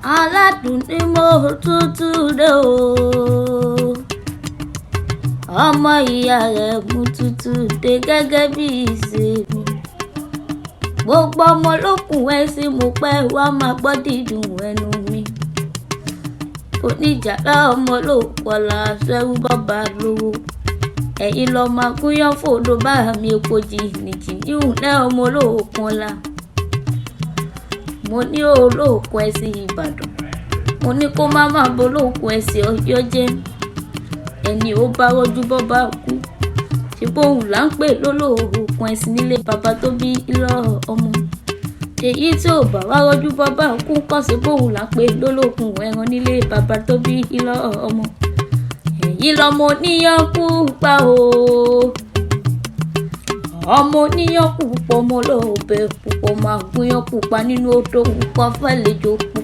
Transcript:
Aládùn ni mo tútù dé o. Ọmọ ìyá rẹ̀ mú tútù dé gẹ́gẹ́ bí ìṣe mi. Gbogbo ọmọ lókun ẹ sí mo pẹ́ wá máa gbọ́ dídùn ẹnu mi. Oníjàlá ọmọ ló kọlà ṣẹ́rú bọ́ba lówó. Ẹ̀yin lọ máa gúnyán fòdò bá mi epo jìnnìjìnnì lẹ́ ọmọ olóòkun ọ̀la. Mo ní olóòkun ẹ̀sìn Ìbàdàn. Mo ní kó má má bo olóòkun ẹ̀sìn Ọ̀yọ́ jẹ́. Ẹni ó bá rọ́jú bọ́ bá kú. Ṣé bóun là ń pè lólóòkun ẹ̀sìn nílé bàbá tó bí lọ́ ọmọ. Èyí tí ò bá wá rọ́jú bọ́ bá kú kọ́ sí bóun là ń pè lólókun ẹran nílé bàbá tó bí lọ́ ọmọ. Ẹ̀yin lọmọ oníyàn pupa o. Ọmọ oníyàn pupa, ọmọ olóòbẹ̀ pupa, ọmọ àgúnyàn pupa nínú odò pupa fẹ́lẹ́jọ pupa.